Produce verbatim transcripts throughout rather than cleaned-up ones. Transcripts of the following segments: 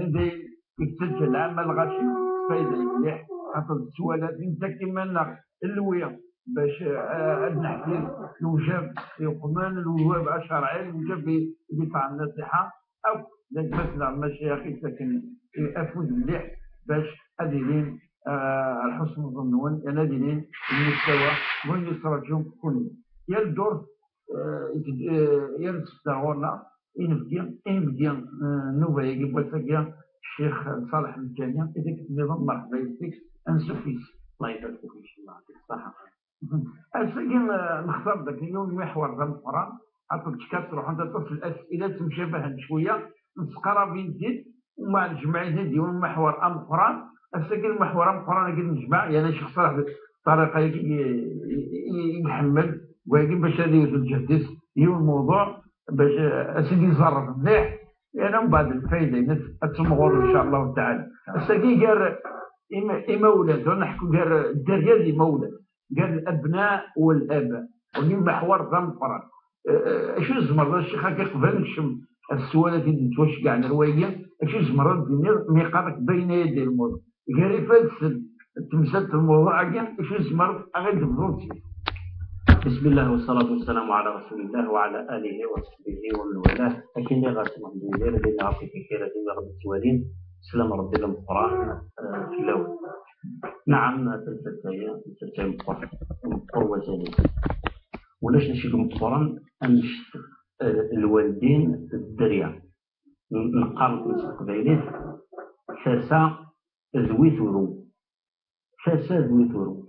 Anda yettaǧǧa lɛamma lɣaci, fayda mliḥ, xaṭer tettwala-t nettak iman-nneɣ lwi bac, eh, ad neḥti lewjab yeqman, lewjab acerɛi, lewjab i, i d-iṭɛen nasiḥa, akk d atmaten neɣ lmacayex i ttaken afud mliḥ bac ad ilin, eh, ar ḥusn ẓẓen-nwen, yerna ad ilin lmustawa n wayen yettraǧun kunwi. Yal ddurt, eh, i d-, eh, yal ssebta ɣur-neɣ, inebgi, inebgi, eh, nnuba-agi n wass-agi, Ccix Ṣaleḥ Mekani, i d ak-tenniḍen merḥba yes-k, ansuf yes-k. Allah ibarik fik, inchallah, yɛṭik ṣṣeḥḥa. Ass-agi, eh, nextar-d akken yiwen n miḥwer d ameqqran, xaṭer d-, ad truḥent aṭas n asila ttemcabahent cwiya, nesqarab-iten-id, umbeɛd jemɛen-iten-id yiwen n miḥwer ameqqran. Ass-agi lmiḥwer ameqqran agi d-nejmeɛ, yerna Ccix Ṣaleḥ d ṭṭariqa-agi i, i, i, i iḥemmel, wagi bac ad iwet lǧehd-is, yiwen n lmewḍuɛ, bac, eh, ad s-id-iẓerref mliḥ, yerna mbeɛd lfayda-ines ad temɣur, incallah taɛala. Ass-agi gar ima-, imawlan, tura neḥku gar dderya d imawlan, gar labna u laba, wagi lmiḥwer d ameqqran. Eh, eh, acu tzemreḍ a ccix akka qbel nekcem ɣer sswalat i d-nettwaceggɛen ar wayagi, acu tzemreḍ ad d-tiniḍ mi qqar-ak bayna yaday lmewḍuɛ? Gar ifadsen n temsalt n lmewḍuɛ-agi, acu tzemreḍ ad ɣ-d-tebḍuḍ seg-s? بسم الله والصلاة والسلام على رسول الله وعلى آله وصحبه ومن والاه. Akken i ɣas nexdem di rrida ɣef ikikir ad ineɣ d-ttwalin, sslam Ṛebbi d ameqqran, eh, fell-awen. Naɛam, tamsalt-agi, tamsalt-agi meqqer, meqqer wazal-is. Ulac d acu i imeqqren annect, eh, lwaldin d dderya. N-, neqqar s teqbaylit, tasa d wi turew. Tasa d wi turew.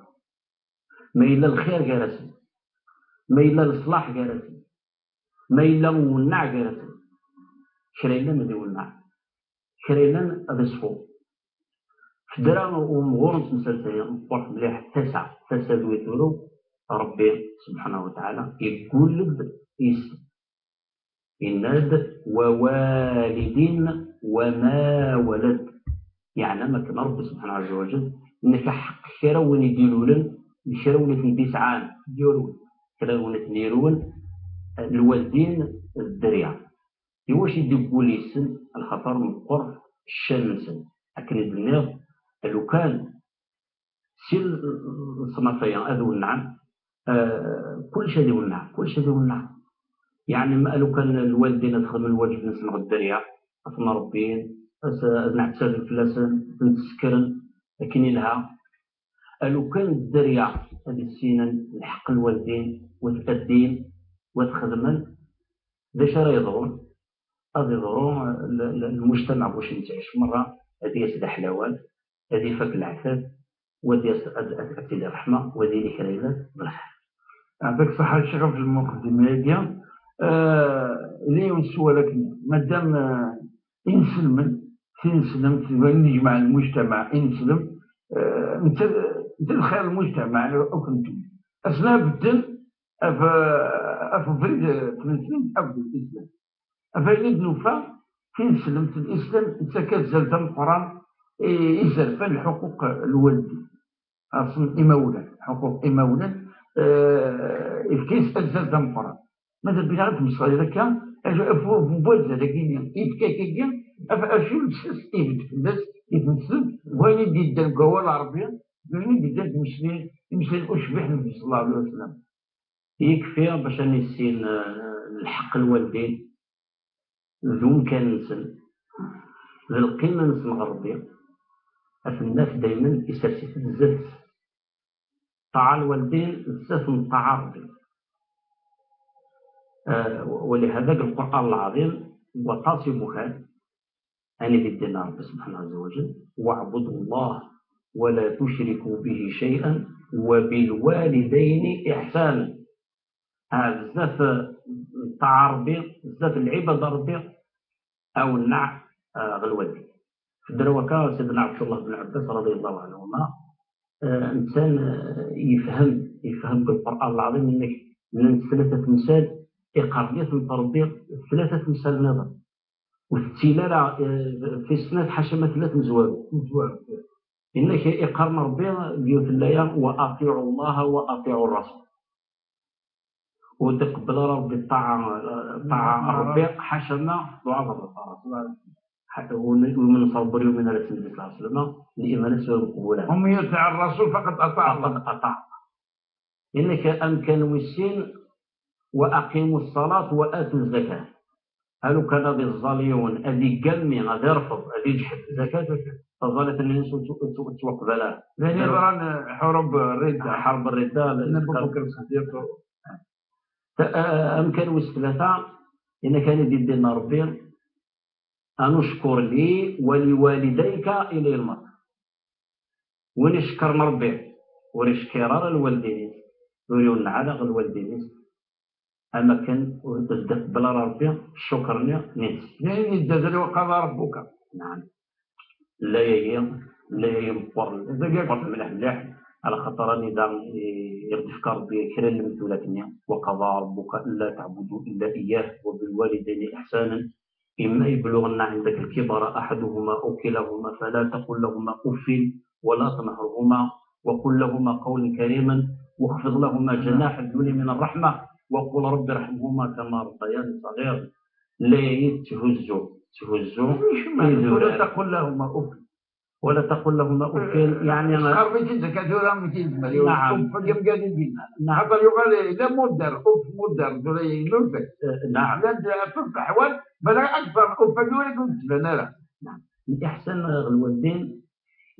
Ma yella lxir gar-asen, ma yella leṣlaḥ gar-asen, ma yella uwenneɛ gar-asen, kra yellan ad iwenneɛ, kra yellan ad iṣfu. Fedra umɣur n temsalt-agi meqqret mliḥ, tasa, tasa d wi turew, Ṛebbi subḥanahu wa taɛala yeggul-d yes-sen. Yenna-d: "Wa walidin wa ma walad." Yeɛna akken Ṛebbi subḥanahu ɛazza wa jall, nekk ḥeqq kra win i d-ilulen, kra win i ten-d-isɛan, d irwen, kra win i ten-irwen, lwaldin d dderya. Iwacu i d-iggul yes-sen? Axaṭer meqqer ccan-nsen. Akken i d-nniɣ, lukan si l-, leṣnaf-aya ad wennɛen, eh, kullec ad iwenneɛ, kullec ad iwenneɛ. Yeɛni, ma lukan lwaldin ad xedmen lwaǧeb-nsen ɣer dderya, ad ten-ṛebbin, ad s-, ad nɛettaben fell-asen, ad ten-ssekren akken ilha. Lukan dderya ad issinen lḥeqq n lwaldin, u ad t-addin, u ad t-xedmen, d acu ara yeḍrun? Ad iḍru l-, l-, lmujtamaɛ wacu nettɛic merra, ad yas d aḥlawan, ad ifak leɛtab, u ad yas, ad, ad, ad tili ṛṛeḥma, u ad yili kra yellan d lxir. Ɛṭik ṣṣeḥḥa a ccix ɣef lmuqeddima-agi. Eh, d yiwen n sswal akken, madam, eh, inselmen, tineslemt, d wayen yejmaɛen lmujtamaɛ, ineslem, eh, netta, netta d xir lmujtamaɛ akk n ddunit. Asmi ara bedden ɣef, ɣef ubrid, eh, n tneslemt akked lislam. Ɣef wayen i d-nufa, tineslemt n lislam tettak azal d ameqqran i izerfan lḥuquq n lwaldin. Ɣef imawlan, lḥuquq imawlan, eh, ifka-yas azal d ameqqran. Mada bina ad tmeslayeḍ akka, ɣef, ɣef wazal-agi-nni, ifka-k-agi, ɣef acu lsas ibedd fell-as, i tneslemt, deg wayen i d-yeddan deg wawal n Ṛebbi, d wayen i d-yeddan deg imeslayen, imeslayen ucbiḥ n Nnbi ṣella Llahu ɛalayhi wa sallam. Yekfi bac ad nissin, eh, lḥeqq n lwaldin, d umkan-nsen, d lqima-nsen ɣer Ṛebbi, ad ten-naf daymen isers-iten zdat-s. Ṭaɛa n lwaldin zdat n ṭaɛa n Ṛebbi. Eh, ولهذا deg Lqur'an Lɛaḍim, waṭas imukan, Ani di ddin n Ṛebbi subḥanahu ɛazza wa jall: "Waɛbudu Llah wa la tucriku bihi cayɛan wa bil walidayni iḥsana." Ah, bezzaf, eh, ṭaɛa Ṛebbi, bezzaf lɛibada Ṛebbi, awenneɛ, eh, ɣer lwaldin. Fedra wakka, Sidna Ɛebdullah ben Ɛebbas, raḍiyallahu ɛanhuma, eh, netta, eh, yefhem, yefhem deg Lqur'an Lɛaḍim, inna-k, llant tlata temsal, iqern-itent Ṛebbi tlata temsal nniḍen. Ur tettili ara, eh, tis snat ḥaca ma tella tmezwarut. Tmezwarut. Inna-k iqqar Ṛebbi deg yiwet n laya: "Wa aṭiɛu Llaha wa aṭiɛu Ṛṛasul." Ur d-iqebbel ara Ṛebbi ṭṭaɛa, ṭṭaɛa n Ṛebbi, ḥaca ma tḍuɛaḍ Ṛṛasul. Ḥatta win win imenṣer ɣer Ṛebbi, win ara s-Nnbi ṣella Llahu ɛalayhi wa sallam, liman-is ur mqbul ara. ومن يطع الرسول فقد أطاع الله. Aṭaɛ, aṭaɛ. Yenna-k amkan wis sin, وأقيموا الصلاة وآتوا الزكاة. Alukan ad iẓẓal yiwen, ad iggammi, ad irfeḍ, ad iǧhed zakat, taẓallit-nni-ines ur tt-, ur tt-, ur tettwaqbal ara. D ayen yeḍran, eh, ḥurub ridda. Ḥarb ridda, Nna Abu Bakr Ṣeddiq. Ta-, eh, amkan wis tlata, yenna-k anida i d-yenna Ṛebbi, أن اشكر لي ولوالديك إلي المصير. Win icekkren Ṛebbi, ur icekkir ara lwaldin-is, ur iwenneɛ ara ɣer lwaldin-is, am akken ur d-iqebbel ara Ṛebbi ccuker-nni-ines. D ayen yedda d وقضى ربك. Naɛam. Laya-yi, laya-yi meqqer, meqqer mliḥ mliḥ, ɛla xaṭer anida i, i ɣ-d-ifka Ṛebbi kra n lemtulat-nni, وقضى ربك ألا تعبدوا إلا إياه وبالوالدين إحسانا، إما يبلغن عندك الكبر أحدهما أو كلاهما فلا تقل لهما أف ولا تنهرهما وقل لهما قولا كريما واخفض لهما جناح الذل من الرحمة وقل رب ارحمهما كما ربياني صغيرا. Laya-yi tthuzzu, tthuzzu. ولا تقل لهما أف. ولا تقل لهما أف، يعني. Xerb-itt-id akka tura, amek i yezmer yiwen. Naɛam. Uf, akka mgal i d-yenna. Naɛam. Xaṭer yuɣal d amudder, uf, mudder, tura yennulfa-d. Eh, naɛam. Llant aṭas n leḥwal, bala akter, uf, akka ur ak-d-tban ara. Naɛam. Liḥsan ɣer lwaldin,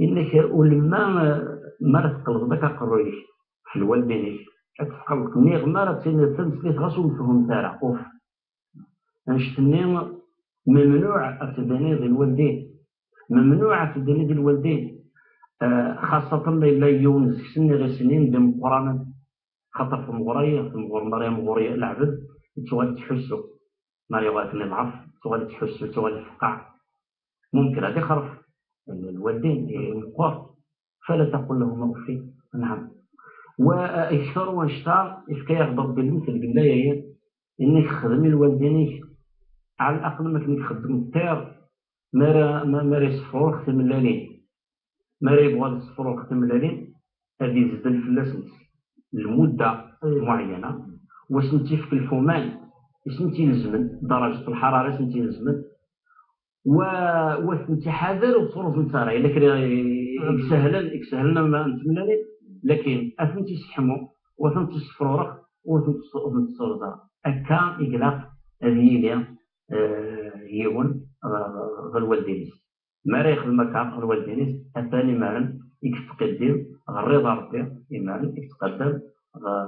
inna-k ulamma, eh, mi ara tqellbeḍ akka aqerruy-ik ɣef lwaldin-ik, ad tqellbeḍ. Niɣ mi ara tiniḍ tameslayt ɣas ur mefhument ara, uf. Annect-nni, memnuɛ ad tdiniḍ i lwaldin. Memnuɛ ad tdiniḍ i lwaldin. Eh, xaṣṣatan ma yella yiwen seg-sen iɣisnin d imeqqranen. Xaṭer temɣer-ayi, temɣer mi ara yemɣer leɛbed, yettuɣal yettḥussu. Mi ara yuɣal akken iḍɛef, yettuɣal yettḥussu, yettuɣal ifeqqeɛ. Mumkin ad ixref. Lwaldin, eh, meqqer. فلا تقل لهما أف. Naɛam. Wa, eh, ikter wanect-a, ifka-yaɣ-d Ṛebbi lmettel deg laya-yi, inna-k xdem i lwaldin-ik, ɛla laqel am akken i txeddem ṭṭir, mi ara, mi, mi ara yessefrurex timellalin. Mi ara yebɣu ad yessefrurex timellalin, ad izdel fell-asent lmudda muɛeyyana, u ad asent-ifk lfuman i asent-ilezmen, darajet lḥarara i asent-ilezmen, wa, wa tent-iḥader ur ttruẓent ara. Yella kra i, i isehlen, i isehlen am, am tmellalin, lakin ad tent-isseḥmu, wa tent-issefrurex, wa tent-, ur tent-ttruẓ ara. Akka i ilaq ad yili, eh, yiwen, eh, ɣer lwaldin-is. Mi ara yexdem akka ɣer lwaldin-is, atan imaren i yettqiddim ɣer rriḍa Ṛebbi, imaren i yettqaddam ɣer,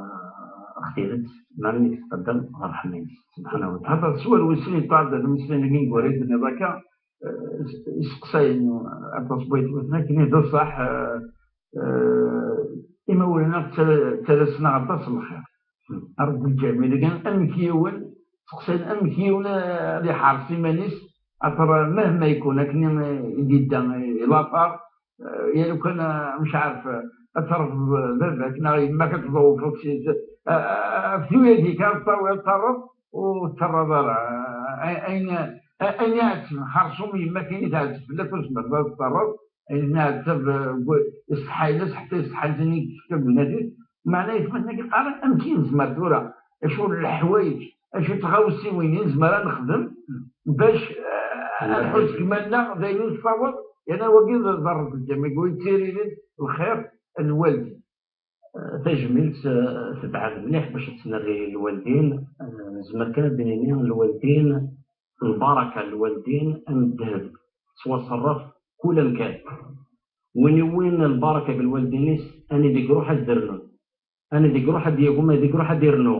ɣer tidet, imaren i yettqaddam ɣer ṛṛeḥma-ines, subḥanahu wa taɛala. Ḥaṭer s wal wis sin yeṭṭɛadda tameslayt-agi n wara i d-tenniḍ akka, eh, is-, iseqsayen aṭas n waytmaten akken i d ṣṣeḥ, eh, eh, imawlan-a ttala-, ttalasen-aɣ aṭas n lxir. Ṛebbi lǧamil, amek yiwen, seqsayen amek yiwen, eh, ad iḥerṣ iman-is, axaṭer mahma yekun akken i, i d-yedda i later, eh, ya lukan, eh, mec ɛaref, eh, ad terreḍ baba-k neɣ yemma-k ad tḍewfeḍ si, eh, eh, ɣef tuyat-ik ara tawiḍ terreḍ ur tettarraḍ ara. Eh, ayen, eh, ayen iɛettben xerṣum yemma-k ayen i tɛetteb fell-ak ur tezmireḍ ad tettarraḍ, ayen nɛetteb, eh, iṣeḥḥa-ines, ḥetta iṣeḥḥa-ines ayen i d-tefka deg unadi. Meɛna aytmaten-agi qqaren, amek i nezmer tura, acu n leḥwayeǧ, acu n tɣawsiwin i nezmer ad nexdem bac, eh, ad nḥuss deg iman-nneɣ d ayen ur nessaweḍ, yerna wagi d, d rrezg, amek ur yettirid lxir n lwaldin. Eh, tajmilt, eh, tebɛed mliḥ bac ad tt-nerr i lwaldin. Eh, nezmer kan ad d-nini lwaldin, lbaraka n lwaldin am ddheb, tettwaṣerref kul amkan. Win iwwin lbaraka deg lwaldin-is, anida i iruḥ ad d-rnun. Anida i iruḥ ad d-yagem, anida i iruḥ ad d-irnu.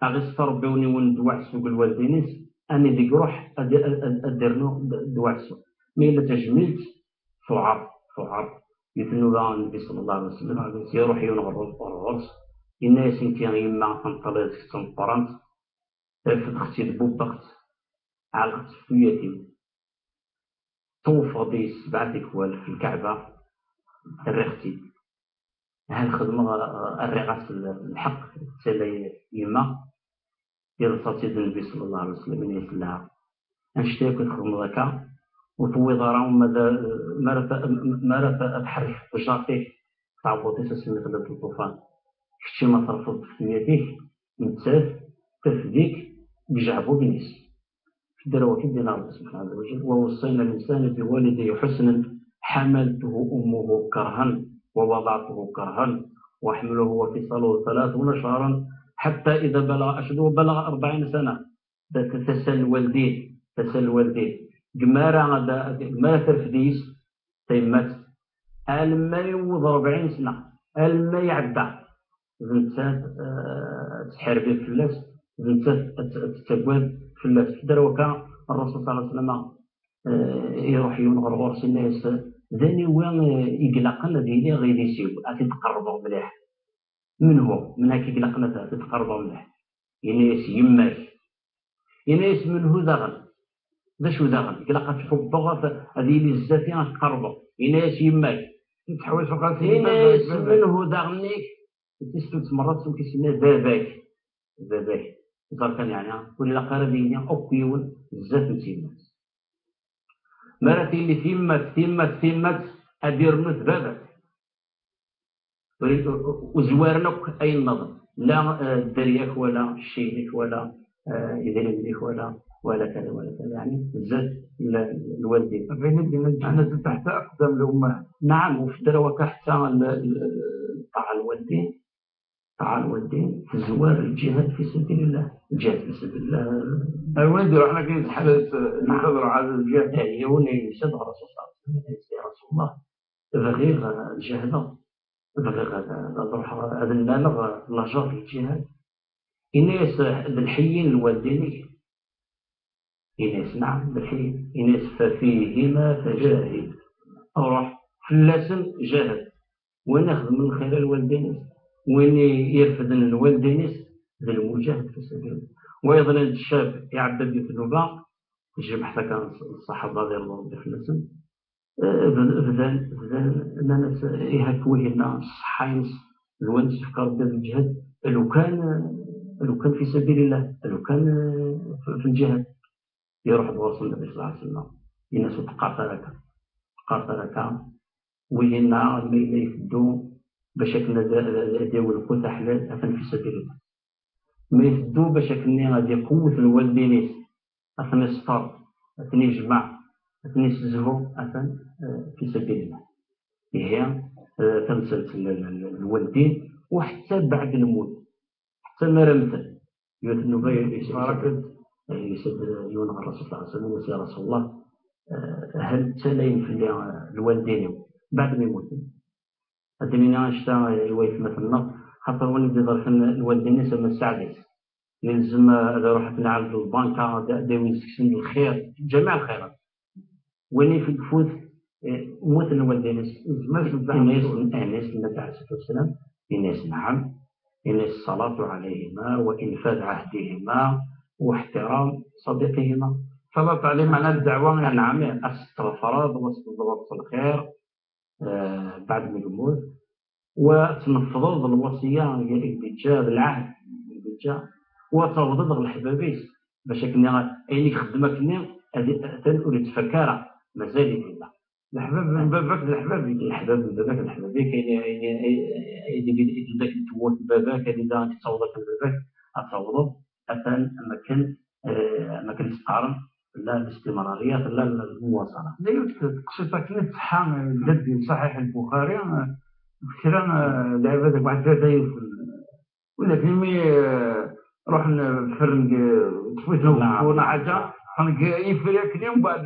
Aɣ-iṣṣer Ṛebbi win iwwin ddwa ɛessub deg lwaldin-is, anida i iruḥ ad, ad, ad, ad d-irnu d-, ddwa ɛessub. Ma yella tajmilt, tuɛer, tuɛer. Di tnuba n Nnbi ṣella Llahu ɛalayhi wa sallam, iruḥ yiwen ɣer, ɣer ɣur-s, yenna-yas: "Nekki yemma, tameṭṭalay-ik d tameqqrant, refdeɣ-tt-id bubbeɣ-tt, ɛellqeɣ-tt ɣef tuyat-iw, ṭṭawfeɣ-d yis sebɛa tikwal ɣef Lkaɛba, rriɣ-tt-id. Hal xedmeɣ, rriɣ-as l-, lḥeqq, tettala yemma." Yeḍsa-tt-id Nnbi ṣella Llahu ɛalayhi wa sallam, yenna-yas: "Lɛa, annect-a akk i txedmeḍ akka, ur tewwiḍ ara uma d, mi ara t-, mi ara t-, ad tḥerrek tejjart-ik, tɛebbuḍt-is asmi tella-d lṭufan. Kečči ma terfeḍ-t ɣef tuyat-ik, nettat tafed-ik deg ijeɛbuben-is." Dderwa ki d-yenna Ṛebbi subḥanahu wa taɛala, ووصينا الإنسان بوالديه حسنا حملته أمه كرها ووضعته كرها وحمله وفصاله ثلاثون شهرا حتى إذا بلغ أشده وبلغ أربعين سنة. Tasa n lwaldin, tasa n lwaldin. Gmara, gmara terfed yes tayemmat, alma yewweḍ rebɛin sna, alma iɛedda, d nettat, eh, ad tesḥirbi fell-as, d nettat ad t-, ad tettagad fell-as. Dderwa ka, Ṛṛasul ṣalla Llahu ɛalayhi wa sallam, eh, iṛuḥ yiwen ɣer ɣur-s, yenna-yas: "D aniwi, eh, i ilaqen ad yili idis-iw, ad t-id-qerrbeɣ mliḥ?" "من هو؟" "من هو i ilaqen ad t-id-qerrbeɣ mliḥ?" Yenna-yas: "Yemma-k." Yenna-yas: "من هو daɣen? D acu daɣen? Ilaq ad t-ḥubbeɣ, ad, ad yili zdat-i, ad t-qerrbeɣ." Yenna-yas: "Yemma-k." Teḥwaǧ xas yenna-yas: "من هو daɣen-ik?" Tis tut merrat, tis nna: "Baba-k." Baba-k. Ẓer kan, yeɛni, ur ilaq ara ad yili akk yiwen zdat n tyemmat. Mi ara tili tyemmat, tyemmat, tyemmat, ad d-irnu d baba-k. Ur, ur, ur zwaren akk ayen nniḍen. La, eh, dderya-k wala, cci-inek wala, eh, idrimen-ik wala, wala kada, wala kada. Yeɛni, zdat n, n lwaldin. Ayen i d-yenna Lǧennet taḥta aqdam lummahat. Naɛam, ufdar waka ḥetta l-, l-, ṭaɛa n lwaldin. Ṭaɛa n lwaldin tezwar lǧihad fi sabilillah. Lǧihad fi sabilillah. Ar win d-iruḥen akken s-, s-, s-, ad ruḥ ad lǧihad. Eh, yiwen yusa-d ɣer Rasul sallallahu alayhi wa sallam, ya Rasulullah, bɣiɣ ad jahdeɣ, bɣiɣ ad, ad ruḥeɣ, ad nnaleɣ lajar n lǧihad. Ini-as: "D lḥeyyin lwaldin-ik?" Ini-as: "Naɛam, d lḥeyyin." Ini-as: "Fafihima fajahid." Ruḥ fell-asen, jahad. Win ixedmen lxir i lwaldin-is, win i irefden lwaldin-is, d lmujahid fi sabilillah. Wayeḍ n ccab iɛedda-d di tnuba, tejmeḥ takka n ṣṣaḥaba di Ṛebbi fell-asen, eh, bd-, bdan, bdan, nnan-as: "Ihi akka wihin-a ṣṣeḥḥa-ines d wayen s-yefka Ṛebbi d lǧehd, lukan, lukan fi sabilillah, lukan, eh, f-, f lǧihad." Iruḥ-d ɣur-s Nnbi ṣalla Llahu ɛalayhi wa sallam, yenna-as: "Ur teqqaret ara akka, ur teqqaret ara akka, wihin-a ma yella iteddu bac akken ad, ad, ad yawi lqut aḥlal, atan fi sabilillah. Ma iteddu bac akken ad iqewwet lwaldin-is, ad ten-isṭer, ad ten-ijmeɛ, ad ten-issezhu, atan, eh, fi sabilillah." Ihi, eh, tamsalt n, n, n lwaldin, u ḥetta beɛd lmut, ḥetta mi ara mmten. Yiwet n nnuba, yusa-d, yusa-d yiwen ɣer Rasul sallallahu alayhi wa sallam, yenna-as: "Ya Rasulullah, eh, hal ttalayen fell-i, eh, lwaldin-iw beɛd mi mmuten?" Ad d-nini annect-a i waytmaten-nneɣ, xaṭer win i d-iḍerfen lwaldin-is ama sseɛd-is. Yelzem, eh, ad iruḥ ad ten-iɛawed lbanka, ad, ad yawi seg-sen lxir, ǧamiɛ lxirat. Win i ifut, eh, mmuten lwaldin-is. Yezmer ad Ini-as, ini-as Nnbi ɛalayhi ṣṣalatu wassalam, ini-as: "Naɛam." Ini-as: "Ṣṣalatu ɛalayhima wa infad ɛahdihima wa iḥtiram ṣadiqihima." Ṣṣalatu ɛalayhima, meɛna ddeɛwa. Naɛam, ad testeɣfreḍ, wa ad s-teẓreḍ s lxir, eh, beɛd mi yemmut, wa ad tnefḍeḍ lwasiya i d-yeǧǧa, d lɛahd i d-yeǧǧa, wa ad tawḍeḍ ɣer leḥbab-is, bac akken ayen i ixeddem akkenni ad, atan ur yettfakka ara, mazal-it yella. Leḥbab n baba-k d leḥbab-ik. Leḥbab n baba-k d leḥbab-ik, ayen, ayen, ayen, ayen i d-, i d-, i d-, akken tewwurt n baba-k, anida i d-tawweḍ akken baba-k, ad tawḍeḍ, atan am akken, eh, am akken s-qqaren, tella listimrariya, tella lmuwaṣala. D ayen teqsiṭ akken i tṣeḥḥa, eh, ddad di Ṣaḥiḥ Lbuxari, eh, kra, eh, lɛibad akk tlata yiwet. Win akken mi, eh, ruḥen, eh, ffren deg, eh, ṭṭfiten Naɛam. Ugeffur neɣ ḥaǧa, ffren deg yifri akken, mbeɛd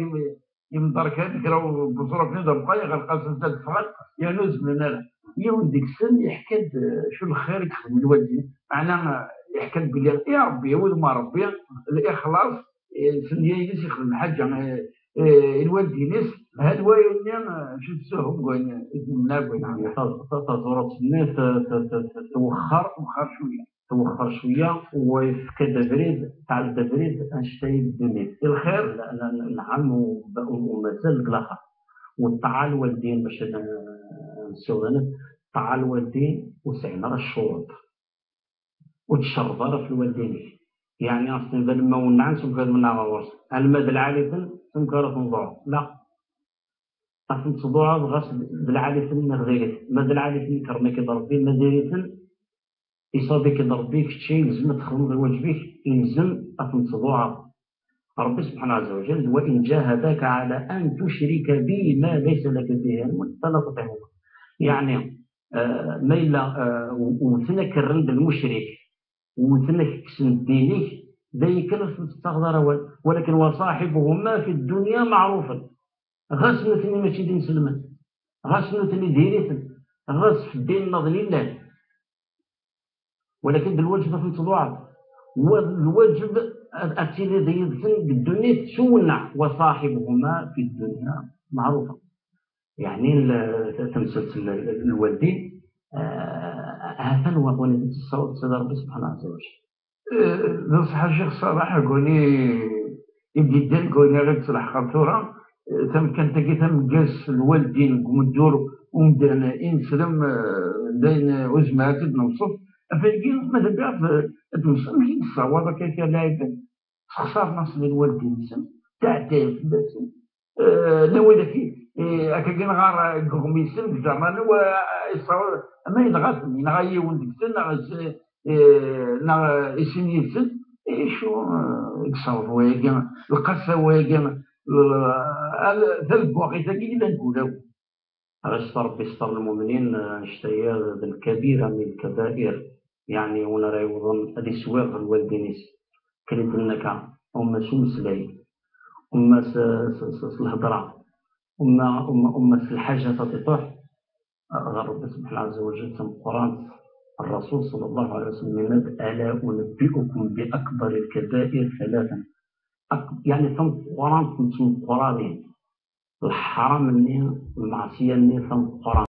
yemḍerkan kra n ubuṣruf-nni d ameqqran, iɣelq-asen-d ad ffɣen, yernu ur zmiren ara. Yiwen deg-sen yeḥka-d, eh, acu lxir i yexdem lwaldin, meɛna, eh, yeḥka-d belli, i Ṛebbi, i wudem n Ṛebbi, lixlaṣ, eh, s nneyya-ines yexdem lḥaǧa, eh, eh, i lwaldin-is, hal wayen-nni, eh, acu tsuhum deg wayen i d-nemneɛ deg wayen. Ta-, ta-, taẓuṛat-nni t-, t-, t-, t-, twexxer, twexxer cwiya. Twexxer cwiya, wa yefka-d abrid, teɛled abrid, annect-a i ddunit. I lxir? N-, n-, nɛam, u, u, u mazal deg laxert. U ṭṭaɛa lwaldin, bac ad n-, nessiweḍ-, ṭṭaɛa lwaldin ur sɛin ara ccuruṭ. Ur tcerreḍ ara ɣef lwaldin-ik. Yeɛni, as-tenniḍ alamma wenɛen, s umkar menɛeɣ ɣur-s. Alma d lɛali-ten, s umkar ad ten-ḍuɛeḍ. La. Ad ten-tḍuɛeḍ ɣas d lɛali-ten neɣ diri-ten. Ma d lɛali-ten, ikerrem-ik-id Ṛebbi, ma diri-ten, iṣab-ik-id Ṛebbi, kečči ilzem ad txedmeḍ lwaǧeb-ik, ilzem ad ten-tḍuɛeḍ. Ṛebbi subḥanahu ɛazza wa jall: "Wa in jahadaka ɛala an tucrika bi ma laysa laka bihi ɛilmun fala tuṭiɛhuma." Yeɛni, eh, ma yella, eh, u-, wten ak-rren d lmucrik, wten ak-kksen ddin-ik, d ayen kan ur ten-tettaɣeḍ ara awal. Walakin wa ṣaḥibuhuma fi ddunya maɛrufan. Ɣas nutni mačči d inselmen, ɣas nutni diri-ten, ɣas f ddin nniḍen i llan, walakin d lwaǧeb ad ten-tḍuɛeḍ. Wa d lwaǧeb ad, ad tiliḍ yid-sen deg ddunit s uwenneɛ. Wa ṣaḥibuhuma fi ddunya maɛrufa. Yeɛni l-, tamsalt n l-, lwaldin, eh, ha-t-an wa, win i d-tessawḍ s Ṛebbi subḥanahu ɛazza wa jall. Eh, d ṣṣeḥ a Ccix Ṣaleḥ, deg wayen i, i d-yeddan, deg wayen ara d-tleḥqeḍ tura, eh, tamkant-agi tameggazt n lwaldin deg umeddur umdan ineslem, eh, d ayen, eh, ur zmireɣ ad t-id-newṣef. Ɣef wayagi, ma d amek ad, ad newṣef, amek i d-tessawaḍ akka kra n lɛibad? Sexṣaren-asen i lwaldin-nsen, ttɛeddayen fell-asen. Eh, la widak i, eh, akkagi nɣar, eh, deg uɣmis-nsen, deg zzerman-nni, wa, eh, yessaweḍ, ama yenɣa-ten, yenɣa yiwen deg-sen, neɣ is-, eh, neɣ, eh, i sin yid-sen, eh, acu, eh, i yessaweḍ wayagi, lqassa wayagi, l-, l-, d alebbuɣ-it-agi i llan deg ulawen. Ɣas Ṛebbi yesṭer lmumnin, eh, annect-agi d lkabira min lkabair, yeɛni win ara yewwḍen ad iswiɣ ɣer lwaldin-is. Akken i d-nenna akka, uma s umeslay, uma s, s, s, s lhedra, uma, uma, uma s lḥaǧa taṭiṭuḥ, ɣer Ṛebbi subḥanahu ɛazza wa jall d tameqqrant. Ṛṛasul ṣalla Llahu ɛalayhi wa sallam yenna-d: "Ala unabbi'ukum bi akbari lkabair thalathan." Ak-, yeɛni tameqqrant n tmeqqranin. Leḥram-nni, lmeɛṣiyya-nni tameqqrant.